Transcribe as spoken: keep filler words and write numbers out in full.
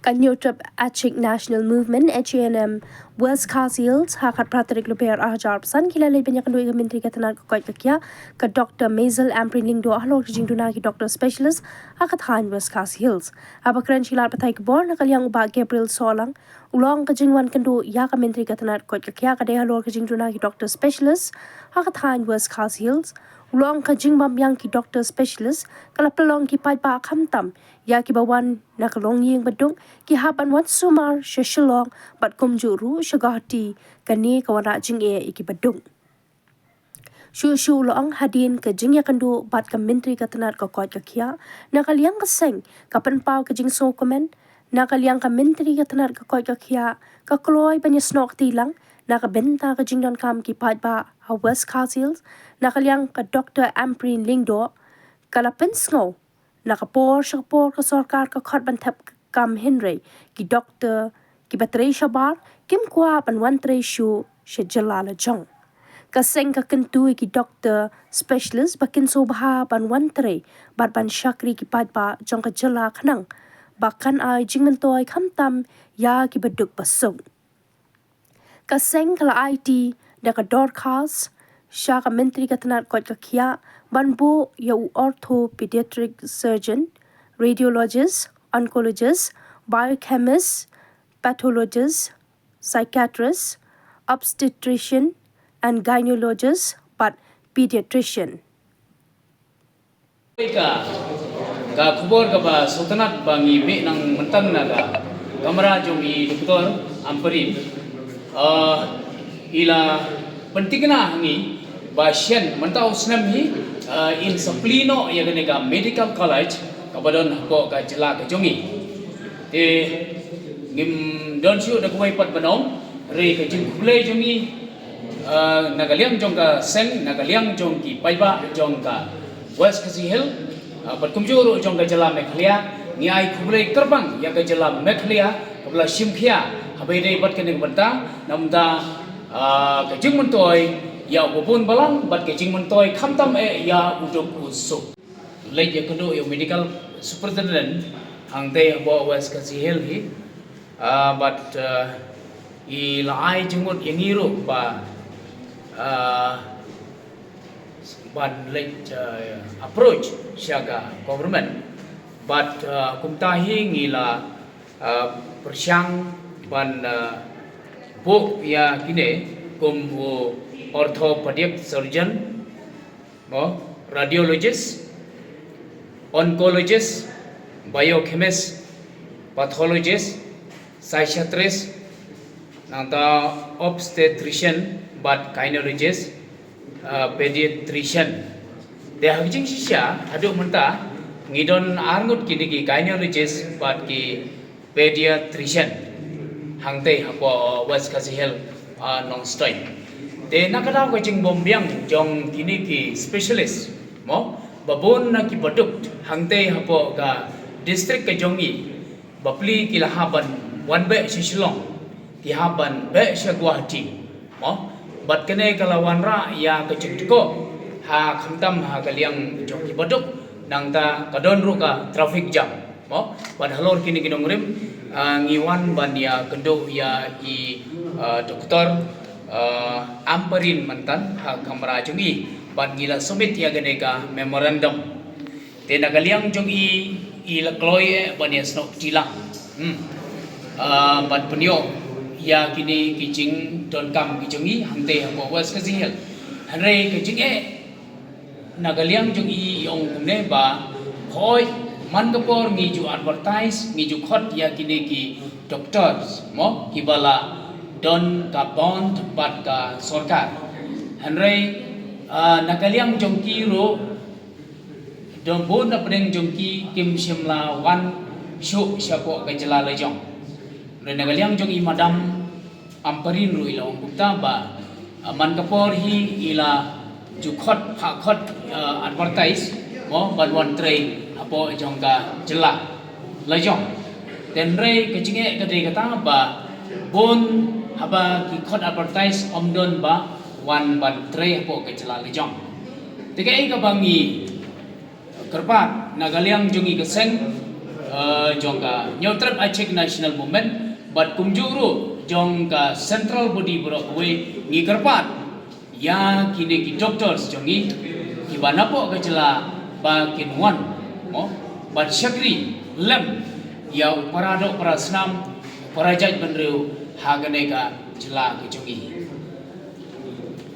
Ka Hynñiewtrep Achic National Movement, H A N M, West Khasi Hills, ha ka khatphra tarik Lber arhajar arphew san, ki la leit ban ïakynduh ïa ka Myntri ka tnad ka koit ka khiah, ka Doctor Maisel Ampareen Lyngdoh, halor ka jingduna ki doctor specialist ha ka thaiñ West Khasi Hills. Haba kren sha ki lad pathai khubor na ka liang u Bah Gabriel Sohlang, u la ong ka jingwan kynduh ïa ka Myntri ka tnad koit ka khiah ka dei halor ka jingduna ki doctor specialist ha ka thaiñ West Khasi Hills. U la ong ka jingbym biang ki doctor specialist ka la pynlong ki paidbah, khamtam ïa kiba wan na ka longïing baduk, ki hap ban wan sumar sha Shillong bad kumjuh ruh sha Guwahati, kane ka wanrah jingeh ïa kiba duk. Shuh shuh u la ong, hadien ka jingïakynduh bad ka Myntri ka tnad ka koit ka khiah, na ka liang ka seng ka pynpaw ka jingsngewkmen. Na ka liang ka Myntri ka tnad ka koit ka khiah ka kloi ban ïasnoh kti lang na ka bynta ka jingdonkam ki paidbah ha West Khasi Hills. Na ka liang ka Doctor Ampareen Lyngdoh, ka la pynsngew na ka por sha ka por ka sorkar ka khot ban thep kam, hynrei ki doctor kiba trei shabar kim kwah ban wan trei shuh sha jylla lajong. Ka seng ka kyntu ïa ki doctor specialist ba kin sngewbha ban wan trei bad ban shakri ki paidbah jong ka jylla, khnang ba kan ai jingmyntoi khamtam ïa kiba duk ba suk. Ka seng ka la aiti da ka dorkhas sha ka Myntri ka tnad koit ka khiah ban buh ïa u orthopediatric surgeon, radiologist, oncologist, biochemist, pathologist, psychiatrist, obstetrician and gynecologist bad pediatrician. Ka, ka khubor kaba sngewtynnat ba ngi mih nang mynta na ka kamra jong i Doctor Ampareen, ah, i la pyntikna ha ngi ba shen mynta u snem hi, ah, in sa plie noh ïa kane ka medical college kaba don hapoh ka jylla ka jong i. Te ngim don shuh da kawei pat ban ong, hynrei ka jingkhublei jong i, ah, na ka liang jong ka seng, na ka liang jong ki paidbah jong ka West Khasi Hills, ah, bad kumjuh ruh jong ka jylla Meghalaya. Ngi ai khublei kyrpang ïa ka jylla Meghalaya kaba la shim khia haba ïadei bad kane ka bynta, namar, ah, ka jingmyntoi ïa uba bun balang bad ka jingmyntoi khamtam eh ïa u duk u suk. Leit ïakynduh ïa u medical superintendent hangtei hapoh West Khasi Hills hi. Ah, bad, ah, i la ai jingmut ïa ngi ruh ba, ah, ban leit, ah, approach sha ka government. Bad, ah, kumta hi ngi la, ah, pyrshang ban, ah, buh ïa kine kum u orthopedic surgeon, mo, radiologist, oncologist, biochemist, pathologist, psychiatrist, nangta obstetrician bad gynecologist, ah, pediatrician. Te ha ka jingshisha haduh mynta ngi don arngut kine ki gynecologist bad ki pediatrician hangtei hapoh West Khasi Hills, ah, Nongstoiñ. Te na ka daw ka jingbymbiang jong kine ki specialist, mo, ba bun na kiba duk hangtei hapoh ka district ka jong i, bapli ki la hap ban wan beh sha Shillong, ki hap ban beh sha Guwahati, mo. Bad kane ka la wanrah ïa ka jingtkoh ha khamtam ha ka liang jong kiba duk, nangta ka don ruh ka traffic jam. Mo, bad halor kine ki nongrim, ah, ngi wan ban ïakynduh ïa i, ah, Doctor, ah, Ampareen mynta ha kamra jong i, bad ngi la submit ïa kane ka memorandum. Te na ka liang jong i, i la kloi eh ban ïasnoh kti lang. Hmm. Ah, ban pynïoh ïa kine ki jingdonkam ki jong i hangtei hapoh West Khasi Hills. Hynrei ka jingeh na ka liang jong i, i ong kumne ba, hooid, man ka por ngi ju advertise, ngi ju khot ïa kine ki doctors, mo, kiba la don ka bond bad ka sorkar. Hynrei, ah, na ka liang jong ki ruh, don bun na pdeng jong ki kim shym la wan shuh shapoh ka jylla lajong. Hynrei na ka liang jong i Madam Ampareen ruh i la ong kumta ba, ah, man ka por hi i la ju khot, ha khot, ah, advertise, mo, ban wan trei hapoh jong ka jylla lajong. Te hynrei ka jingeh ka dei kata ba bun haba ki khot advertise ym don ba wan ban trei hapoh ka jylla lajong. Te kaei kaba ngi kyrpad na ka liang jong i ka seng, jong ka Hynñiewtrep Achik National Movement bad kumjuh ruh jong ka central body baroh kawei, ngi kyrpad ïa kine ki doctors jong ngi kiba napoh ka jylla ba kin wan bad shakri lem ïa u para doh para snam, u para jaitbynriew ha kane ka jylla ka jong ngi.